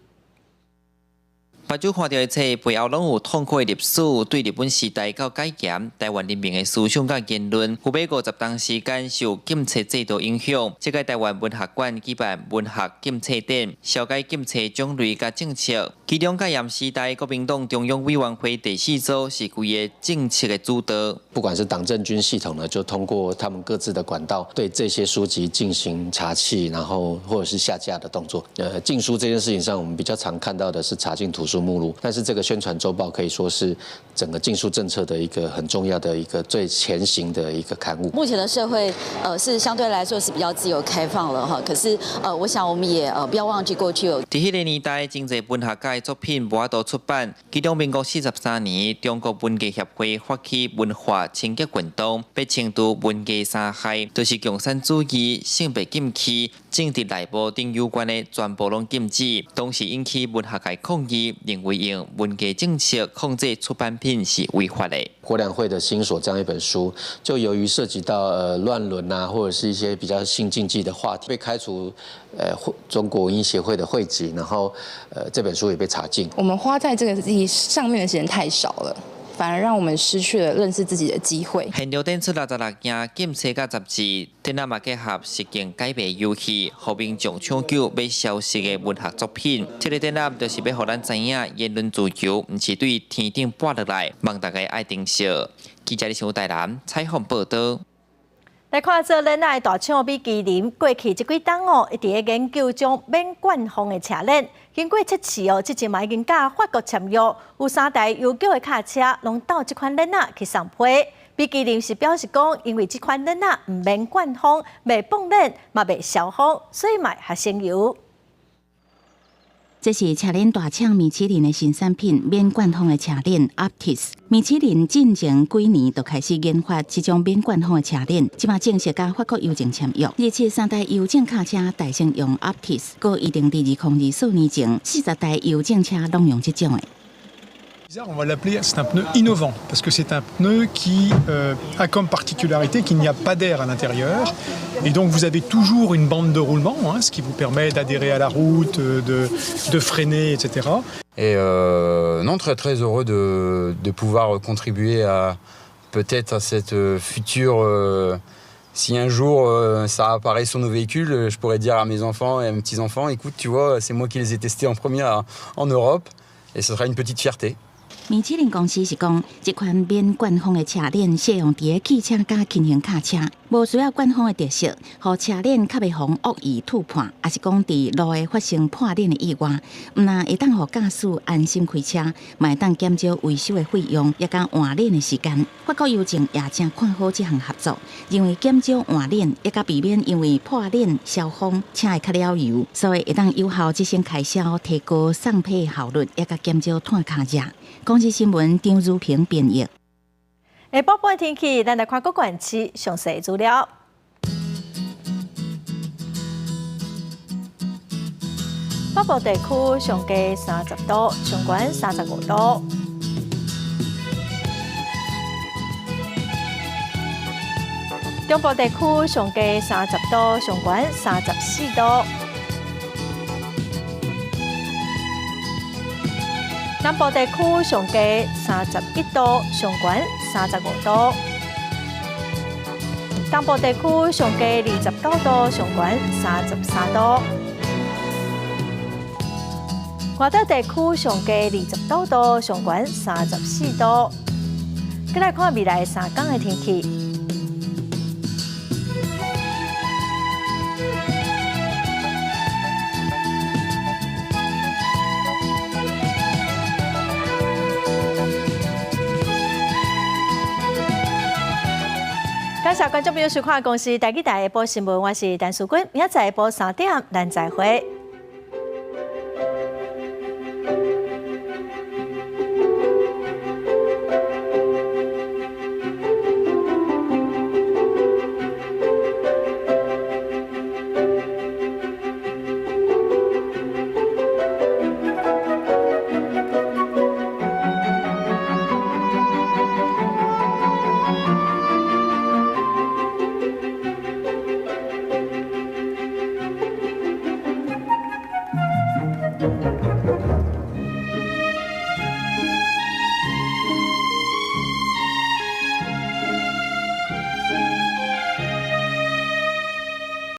目睭看著的冊背後攏有痛苦的歷史，對日本時代到解嚴，台灣人民的思想佮言論，有欲50冬時間受禁冊制度影響。這屆台灣文學館舉辦文學禁冊展，紹介禁冊種類佮政策。其中戒嚴時代，國民黨中央委員會第四組是規个政策的主導。不管是黨政軍系統呢，就通過他們各自的管道對這些書籍進行查緝，然後或者是下架的動作。禁書這件事情上，我們比較常看到的是查禁圖書目錄，但是這個宣傳週報可以說是整個禁書政策的一個很重要的一個最前行的一個刊物。目前的社會，是相對來說是比較自由開放了哈。可是，我想我們也不要忘記過去有。佇彼個年代，真濟文學家的作品無法度出版。其中，民國43年，中國文藝協會發起文化清潔運動，欲清除文藝三害，就是共產主義、性別禁忌、政治內幕等有關的全部攏禁止。當時引起文學界抗議，認為用文藝政策控制出版品是違法的。國良會的新鎖這樣一本書，就由於涉及到亂倫啊，或者是一些比較性禁忌的話題，被開除中國文藝協會的會籍，然後這本書也被查禁。我們花在這個自己上面的時間太少了，反而讓我們失去了認識自己的機會。現場展出66件禁冊佮雜誌，展覽嘛結合實境解謎遊戲，予民眾搶救欲消失的文學作品。這個展覽就是欲予咱知影，言論自由毋是對天頂跋落來，望大家愛珍惜。記者李小台南採訪報導。來看做鏈仔的大廠米其林，過去這幾冬哦，一直咧研究將免灌風的車鏈，經過測試哦，這陣嘛已經佮法國簽約，有三台悠久的卡車攏鬥這款鏈仔去送批。米其林是表示講，因為這款鏈仔毋免灌風，袂膨鏈，嘛袂燒風，所以嘛較省油。這是車鏈大廠米其林的新產品，免灌風的車鏈 Uptis。米其林進前幾年就開始研發這種免灌風的車鏈，這馬正式佮法國郵政簽約。而且三台郵政卡車代先用 Uptis，閣預定佇2024年前，40台郵政車攏用這種的。 On va l'appeler, c'est un pneu innovant parce que c'est un pneu qui a comme particularité qu'il n'y a pas d'air à l'intérieur et donc vous avez toujours une bande de roulement, hein, ce qui vous permet d'adhérer à la route, de freiner, etc. Et non, très très heureux de pouvoir contribuer à peut-être à cette future. Si un jour ça apparaît sur nos véhicules, je pourrais dire à mes enfants et à mes petits-enfants, écoute, tu vois, c'est moi qui les ai testés en premier en Europe et ce sera une petite fierté. 米其林公司是講，這款免灌風的車鏈適用佇个汽車佮輕型卡車，無需要灌風的特色，予車鏈較袂予惡意戳破，抑是講佇路會發生破鏈的意外，毋但會當予駕駛安心開車，嘛會當減少維修的費用，抑佮換鏈的時間。法國郵政也誠看好這項合作，認為減少換鏈，抑佮避免因為破鏈燒風，車會較了油，所以會當有效節省開銷，提高送批效率，抑佮減少拖卡熱。公視新聞張如平編譯。下晡半天氣，咱來看各縣市詳細資料。北部地區上低30度，上懸35度。中部地區上低30度，上懸34度。南部地區上低31度，上懸35度；東部地區上低29度，上懸33度；外島地區上低29度，上懸34度。閣來看未來3工的天氣。感謝觀眾朋友收看公視台語台下晡新聞，我是陳淑君，明仔載下晡3點，咱再會。